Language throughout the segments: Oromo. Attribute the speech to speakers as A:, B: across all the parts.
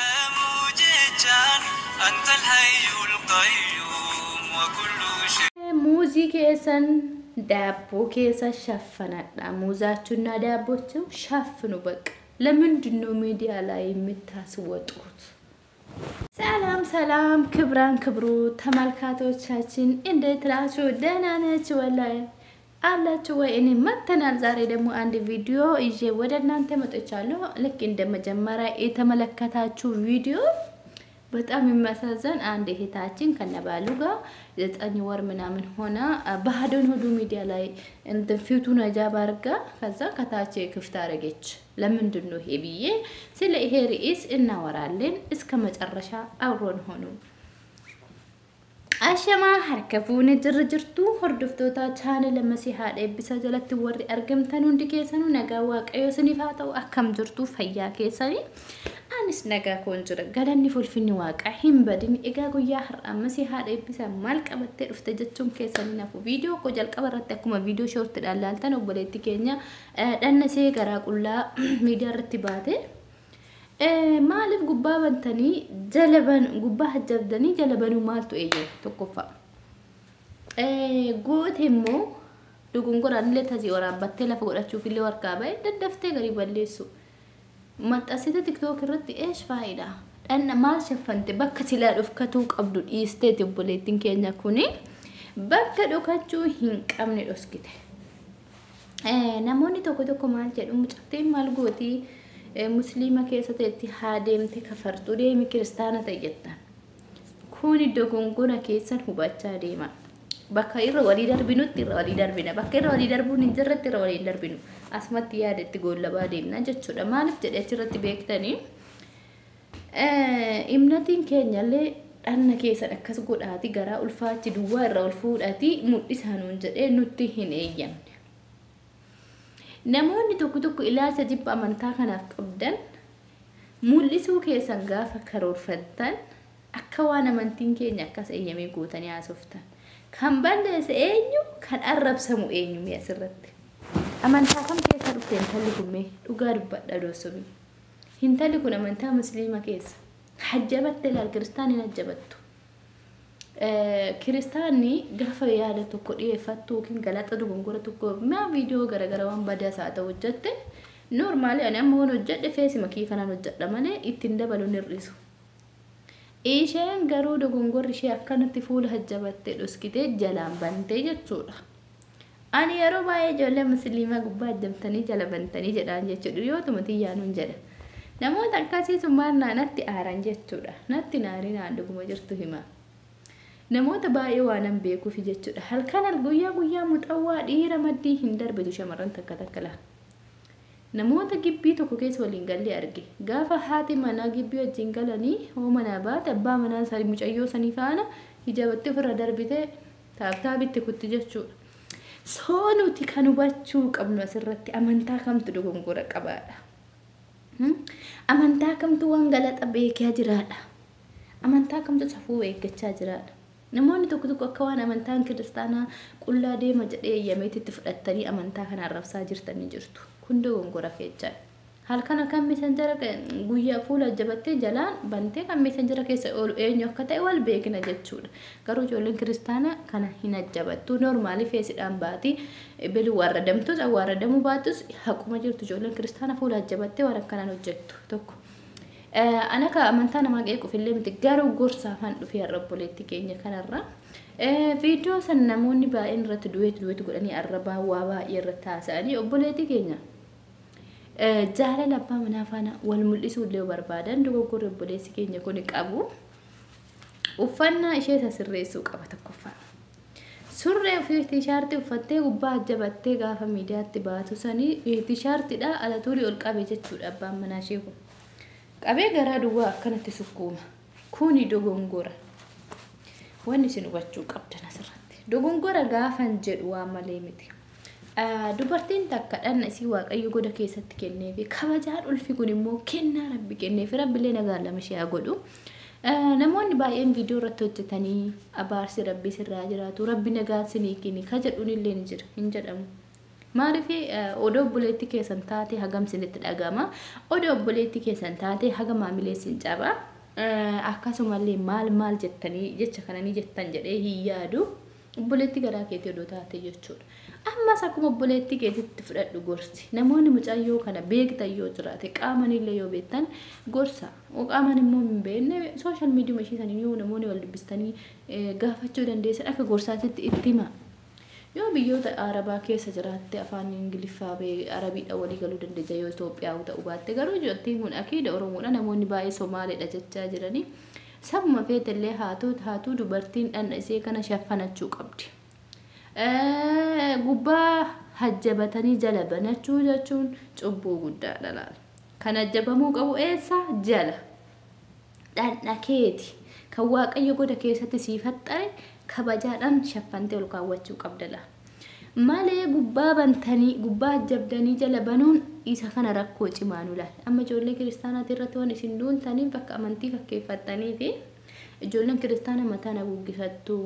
A: Ibsamuu jechaan أنت الحي القيوم وكل شيء
B: Muuzii keessan daabboo keessa ሸፈነዳ ሙዛችሁና ዳቦችሁ ሸፍኑ። በቃ ለምንድን ነው ሚዲያ ላይ የምታስወጡት? ሰላም ሰላም፣ ክብራን ክብሩ ተመልካቶቻችን እንዴት ናችሁ? ደህና ናችሁ ወላይ አላችሁ ወይ? እኔ መተናል። ዛሬ ደግሞ አንድ ቪዲዮ ይዤ ወደ እናንተ መጥቻለሁ። ልክ እንደ መጀመሪያ የተመለከታችሁ ቪዲዮ በጣም የሚያሳዝን አንድ እህታችን ከነባሉ ጋር 9 ወር ምናምን ሆና ባህዶን ሁሉ ሚዲያ ላይ እንትን ፊቱን ሂጃብ አድርጋ ከዛ ከታች ክፍት አደረገች። ለምንድን ነው ይሄ ብዬ ስለ ይሄ ርዕስ እናወራለን። እስከ መጨረሻ አብሮን ሆኑ። Ashamaa, harka fuune, jirra jirtu hordoftoota chaanela Masii Haadha Eebbisaa jalatti warri argamtan hundi keessanuu nagaa Waaqayyoo isiniif haa ta'u. Akkam jirtu? Fayyaa keessanii? Anis nagaa koon jira, galanni fulfinni Waaqaa hin badin. Egaa guyyaa har'aa Masii Haadha Eebbisaa maal qabattee dhufte jechuun keessanii nafu. Viidiyoo koo jalqaba irratti akkuma viidiyoo shortiidhaan laaltan obboleetti keenya dhannasee garaa qullaa miidiyaa irratti baate. Maaliif gubbaa bantanii jala ban gubbaa hajjabdanii jala banuu maaltu eeyyame? Tokkoffaa goote immoo dogongoraan illee tasii waraabbattee lafa godhachuuf illee warqaa ba'e daddaftee gadi balleessu. Maxxansite TikTok irratti eesh faayidaa? Dhanna maal shaffante? Bakka silaa dhofkatuu qabdu dhiisteeti obboleettiin keenya kuni bakka dhokachuu hin qabne dhoskite. Namoonni tokko tokko maal jedhu? Mucattiin maal gootii musliima keessa ta'etti haa deemte kafartuu deemi kiristaana ta'e jettan. Kuni dogongora keessan hubachaa deema. Bakka irra walii darbinutti irra walii darbina. Bakka irra walii darbuun hin jirretti irra walii hin darbinu. Asumatti yaada itti goollabaa deemna jechuudha. Maaliif jedhee achirratti beektanii? Imnatiin keenyallee dhanna keessan akkas godhaati garaa ulfaachi duwwaa irra ol fuudhaati mul'isaa nuun jedhee nutti hin eeyyamne. Namoonni tokko tokko ilaalcha jibba amantaa kanaaf qabdan mul'isuu keessan gaafa karoorfattan akka waan amantiin keenya akkas eeyyamee gootanii haasoftan. Kan balleesse eenyu? Kan arrabsamu eenyu mee asirratti? Amantaa kam keessa dhufte intalli kun mee? Dhugaa dubbadha doosomii. Intalli kun amantaa musliima keessa. Hajjabatte ilaal, kiristaan hin hajjabattu. Kiristaanni gaafa yaada tokko dhiyeeffattu yookiin galaxa dogongora tokko maa viidiyoo garaagaraa waan badaas haa ta'u hojjette, normally ani amma waan hojjedhe feesima kii kanaan hojjedha malee ittiin dabaluun hir'isu. Isheen garuu dogongorri ishee akkanatti fuula hajjabattee dhoskitee jalaan bantee jechuudha. Ani yeroo baay'ee ijoollee musliimaa gubbaa hajjamtanii jala bantanii jedhaan jechuudha. Yootuma tiyyaanuun jedha. Namoota akkasii sun maal natti aaran jechuudha. Natti naarinaan dhuguma jirtu hima. Namoota baay'ee waanan beekuuf jechuudha. Halkan guyyaa guyyaa muxawwaa dhiira maddii hin darbitu shamarran takka takka laa. Namoota gibbii tokko keessa waliin gallee arge. Gaafa haati manaa gibbii wajjin galanii hoo manaa baate, abbaa manaa isaanii mucayyoo sanii faana hijaabattee ofirra darbitee taabtaabitti kutti jechuudha. Soo nuti kan hubachuu qabnu asirratti amantaa kamtu dogongora qabaadha? Amantaa kamtu waan galaxa beekaa jiraadha? Amantaa kamtu safuu eeggachaa jiraadha? Namoonni tokko tokko akka waan amantaan kiristaanaa qullaa deema jedhee eeyyameetti itti fudhattanii amantaa kana arrabsaa jirtanii jirtu. Kun dogongora keechaa. Halkan kan messenjera guyyaa fuula jabattee jalaan bantee kan messenjera keessa oolu eenyu akka ta'e wal beekna jechuudha. Garuu ijoolleen kiristaanaa kana hin ajjabattu. Normally feesidhaan baati. Beli warradamtus awwaaradamuu baatus haquma jirtu ijoolleen kiristaanaa fuula jabattee waan akkanaan hojjettu tokko. Ana ka amantaa namaa qeequuf illee miti, garuu gorsaafaan dhufee har'a obboleetti keenya kanarra. Viidiyoo san namoonni baay'een irratti duet duet godhanii arrabaa waa baay'ee irratti haasa'anii obboleetti keenya. Jaalala abbaa manaa faana wal mul'isuu illee barbaadan dogoggorri obboleessi keenya kun qabu. Uffannaa ishee sirreessuu qaba tokkoffaa. Surree ofii tiishaartii uffattee gubbaa ajjabattee gaafa miidiyaatti baatu sanii tiishaartiidha alatuulii ol qabe jechuudha abbaan manaa ishee kun. Qabee garaa duwwaa akkanatti sukkuuma. Kuni dogongora. Wanni isin hubachuu qabdan asirratti. Dogongora gaafan jedhu waan malee miti. Dubartiin takka dhanna isii Waaqayyo goda keessatti kenneefi kabajaan ulfi kun immoo kennaa Rabbi kenneefi, Rabbilee nagaan lama ishee haa godhu. Namoonni baay'een viidiyoo irratti hojjetanii abaarsi Rabbi sirraa jiraatu, Rabbi nagaan sinii kenni ka jedhuun illee ni jira hin jedhamu. Maaliif odoo obboleettii keessan taate hagam isinitti dhagama, odoo obboleettii keessan taate haga maamilee isin caba, akkasumallee maal maal jettanii jecha kana ni jettan jedhee hin yaadu. Obboleettii garaa keetii odoo taate jechuudha. Ammas akkuma obboleettii keetitti fudhadhu gorsi. Namoonni mucayyoo kana beektan yoo jiraate, qaamanillee yoo beektan gorsa. Qaaman immoo hin beekne, social media ishee sanii yoo namoonni wal dubbistanii gaafachuu dandeessan akka gorsaatitti itti hima. Yoo biyyoota Arabaa keessa jiraatte afaan Ingiliffaa Arabiidha walii galuu dandeessa, yoo Itoophiyaa ta'uu baatte. Garuu ijoolleen kun akiida Oromoodha, namoonni baay'ee Somaaleedha jechaa jiranii. Sabuma feetellee haatu dubartiin dhandha ishee kana shaffanachuu qabdi. Gubbaa hajjabatanii jala banachuu jechuun cubbuu guddaadha laala. Kan hajjabamuu qabu eessa? Jala. Dhandha keeti. Kan Waaqayyo goda keessatti sii faxxare kabajaadhaan shaffantee ol kaawwachuu qabda laala. Malee gubbaa bantanii gubbaa hajjabdanii jala banuun isa kana rakkoo cimaa nu laala. Amma ijoollee kiristaanaati irratti waan isin duuntaniif bakka amantii fakkeeffattanii fi ijoolleen kiristaana mataan haguuggifattu.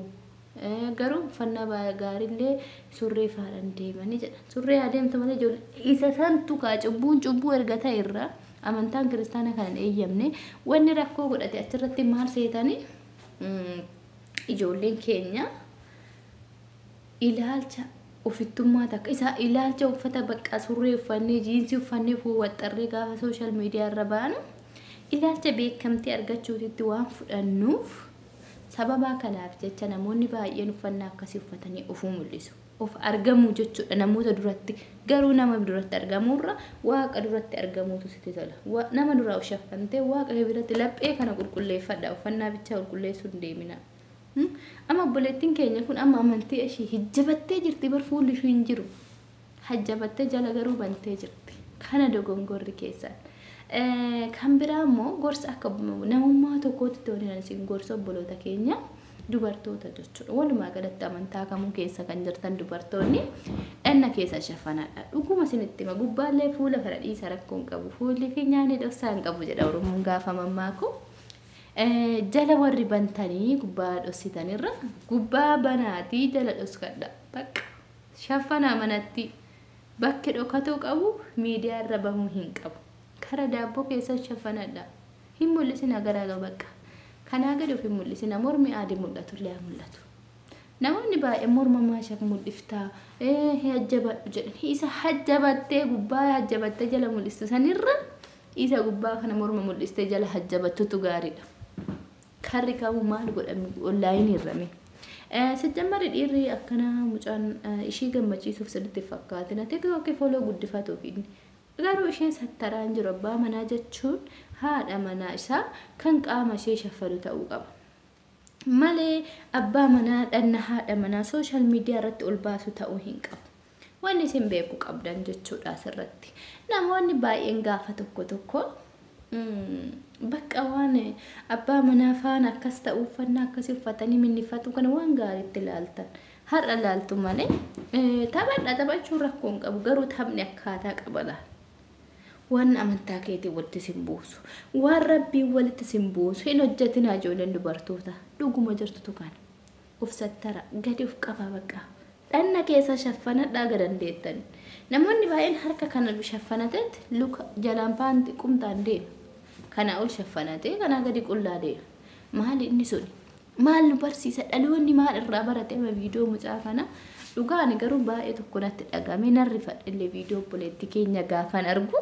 B: Garuu uffannaa gaariillee surree faadhaan deemanii jedha. Surree adeemtu malee ijoollee isa santu kaa cubbuun cubbuu erga ta'e irraa amantaan kiristaanaa kana hin eeyyamne. Wanni rakkoo godhate achirratti maal seetanii, ijoolleen keenya ilaalcha ofittummaa takka isa ilaalcha uffata bakka surree uffannee, jiinsii uffannee, fuuwwaxxarree gaafa social media irra baanu ilaalcha beekamtii argachuutitti waan fudhannuuf, sababaa kanaaf jecha namoonni baay'een uffannaa akkasii uffatanii ofuu mul'isu. Of argamuu jechuudha namoota duratti. Garuu nama duratti argamuurra Waaqa duratti argamuutu sitti tola. Nama duraa of shaffantee Waaqa biratti laphee kana qulqulleeffadha. Uffannaa bichaa qulqulleessuu hin deemina. Amma obboleettiin keenya kun amma amantii ishii hijjabattee jirti, bar fuulli ishii hin jiru. Hajjabattee jala garuu bantee jirti. Kana dogongorri keessan. Kan biraa immoo gorsa akka namummaa tokkootti waliin isin gorsa, obboloota keenya dubartoota jechuudha. Walumaa galatti amantaa kamuu keessa kan jirtan dubartoonni dhanna keessa shaffanadha. Dhuguma isinitti hima, gubbaallee fuula kana dhiisa, rakkoo hin qabu. Fuulli fi nyaanni dhoksaa hin qabu jedha Oromoon gaafa mammaaku. Jala warri bantanii gubbaa dhossitanirra gubbaa banaatii jala dhoskadha. Bakka shaffanaa manatti bakki dhokatuu qabu miidiyaa irra bahuu hin qabu. Kara daabboo keessan shaffanadha. Hin mul'isina garaa bakka. Kanaa gadi of hin mul'isina, mormi aadii mul'atu illee haa mul'atu. Namoonni baay'een morma maashaf mul'iftaa hajjabadhu jedhan. Isa hajjabattee gubbaa hajjabattee jala mul'istu sanirra isa gubbaa kana morma mul'istee jala hajjabattutu gaariidha. Karri kamuu maal godhame onlaayinii irrame. Sijjammari dhiirri akkana mucaan ishii gammachiisuuf sirriitti fakkaatina. TikTokii follow guddifatuuf inni. Garuu isheen sattaraan jiru, abbaa manaa jechuun haadha manaa isaa kan qaama ishee shaffalu ta'uu qaba. Malee abbaa manaa dhanna haadha manaa social media irratti ol baasu ta'uu hin qabu. Wanni isin beekuu qabdan jechuudha asirratti. Namoonni baay'een gaafa tokko tokko bakka waan abbaa manaa faana akkas ta'u uffannaa akkasii uffatanii minnifatu kana waan gaariitti ilaaltan. Har'a ilaaltu malee taphadha, taphachuun rakkoo hin qabu, garuu taphni akkaataa qaba laala. Waan amantaa keetii walitti sin buusu, waan Rabbiin walitti sin buusu hin hojjetinaa ijoolleen dubartoota. Dhuguma jirtutu kana. Of sattara, gadi of qaba bakka. Dhanna keessa shaffanadhaa gadandeettan. Namoonni baay'een harka kana shaffanateet luka jalaan paanti qumxaan deema. Kanaa ol shaffanatee kanaa gadi qullaa deema. Maali inni suni? Maal nu barsiisa? Dhaloonni maal irraa barate amma viidiyoo mucaa kana? Dhugaan garuu baay'ee tokko natti dhagame, narri fadhillee viidiyoo obboleettii keenya gaafan argu.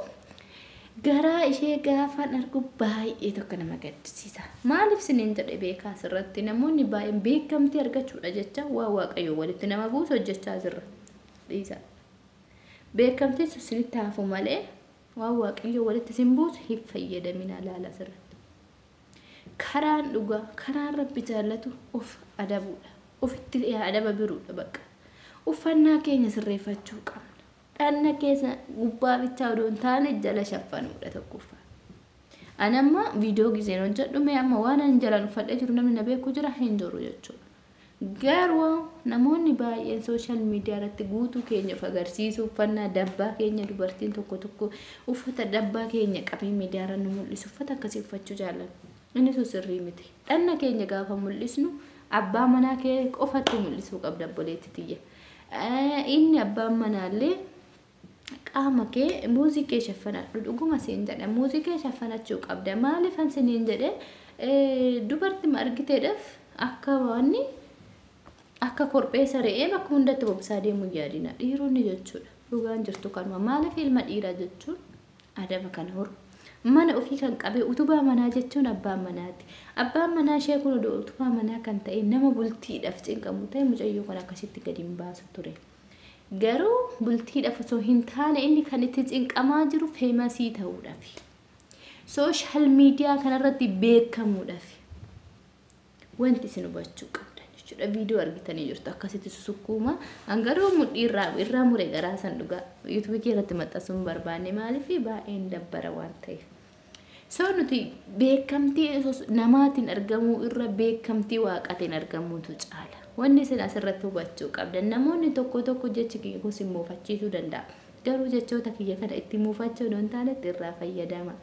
B: Garaa ishee gaafan argu baay'ee tokko nama gaddisiisa. Maaliif siniin jedhe beekaa, asirratti namoonni baay'een beekamtii argachuudha jecha waa Waaqayyo walitti nama buusu hojjechaa jirra. Dhiisa. Beekamtiin sun sinitti hafu malee waan Waaqayyo walitti sin buusu hin fayyadamina laala asirratti. Karaan dhugaa, karaan Rabbi jaallatu of adabuudha. Ofitti adaba biruudha bakka. Uffannaa keenya sirreeffachuu qabna. Dhanna keessa gubbaa bichaa odoo hin taane jala shaffanuudha tokkoffaa. Ani amma viidiyoo giseen hojjedhu mee amma waan ani jalaan uffadhee jiru namni na beeku jira? Hin jiru jechuudha. Garuu namoonni baay'een social media irratti guutuu keenya of agarsiisu, uffannaa dabbaa keenya, dubartiin tokko tokko uffata dabbaa keenya qabee miidiyaa irra nu mul'isu, uffata akkasii uffachuu jaallanna. Inni sun sirrii miti. Dhanna keenya gaafa mul'isnu abbaa manaa kee qofatti mul'isuu qabda, obboleetti tiyya. Inni abbaan manaallee Qaama kee, muuzii kee shaffanadhu. Dhuguma siin jedha, muuzii kee shaffanachuu qabda. Maaliif siniin jedhe? Dubartii argiteedhaaf akka wanni akka korbeessa re'ee bakka hundatti bobsaa deemuu yaadina dhiironni jechuudha. Dhugaan jirtu kanuma. Maaliif? Ilma dhiiraa jechuun adaba kan horu, mana ofii kan qabee, utubaa manaa jechuun abbaan manaati. Abbaan manaa ishee kun utubaa manaa kan ta'e, nama bultiidhaaf cinqamu ta'e, mucayyoo kan akkasitti gadi hin baasu ture. Garuu bultiidhaaf osoo hin taane, inni kan itti cinqamaa jiru famous ta'uudhaaf, social media kanarratti beekamuudhaaf. Wanti isin hubachuu qabdan jechuudha. Viidiyoo argitanii jirtu, akkasitti susukkuuma. Hangaruu mudhii irraa mure garaa san dhugaa YouTube irratti maxxansuu hin barbaanne. Maaliif? Baay'een dabbara waan ta'eef. So nuti beekamtii namaatiin argamuu irra beekamtii waaqaatiin argamuutu caala. Wanni isin asirratti hubachuu qabdan, namoonni tokko tokko jechi kiyya kun isin muufachiisuu danda'a. Garuu jechoota kiyya kana itti muufachuu osoo hin taanetti irraa fayyadama.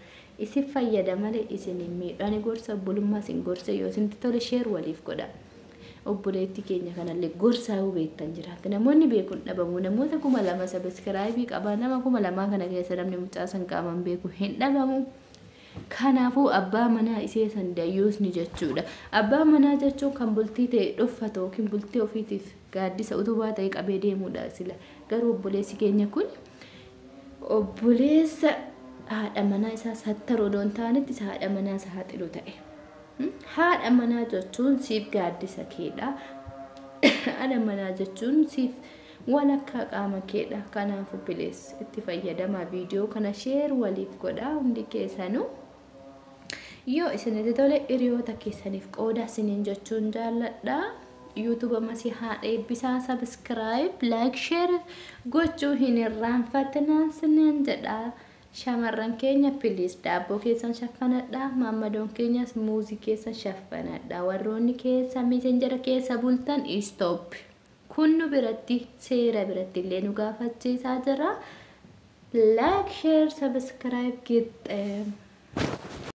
B: Isin fayyada malee isin hin miidhu. Ani gorsa obbolummaa isin gorsa, yoo isinitti tole share waliif godha. Obboleettii keenya kanallee gorsaa yoo beektan jiraate, namoonni beekuun dhabamu. Namoota 2000 subscribe qaba. Nama 2000 kana keessa namni mucaa san qaaman beeku hin dhabamu. Kanaafuu abbaa manaa isee san dayyuusni jechuudha. Abbaa manaa jechuun kan bultii ta'e dhoffatu yookiin bultii ofiitiif gaaddisa utubaa ta'e qabee deemuudha sila. Garuu obboleessi keenya kun obboleessa haadha manaa isaa sattaruu odoo hin taanetti isa haadha manaa isaa saaxilu ta'e. Haadha manaa jechuun siif gaaddisa keedha. Haadha manaa jechuun siif walakkaa qaama keedha. Kanaafuu please itti fayyadamaa, viidiyoo kana share waliif godhaa hundi keessanuu. Yoo isinitti tole hiriyoota keessaniif qooda isiniin jechuun jaalladha. YouTube Masii haadha eebbisaa subscribe, like, share gochuu hin irraanfatinaa isiniin jedha. Shamarran keenya, please daabboo keessan shaffanadha. Maammadoon keenyas muuzii keessan shaffanadha. Warroonni keessa Messenger keessa bultan, stop. Kun nu biratti seera biratti illee nu gaafachiisaa jira. Like, share, subscribe gixxee.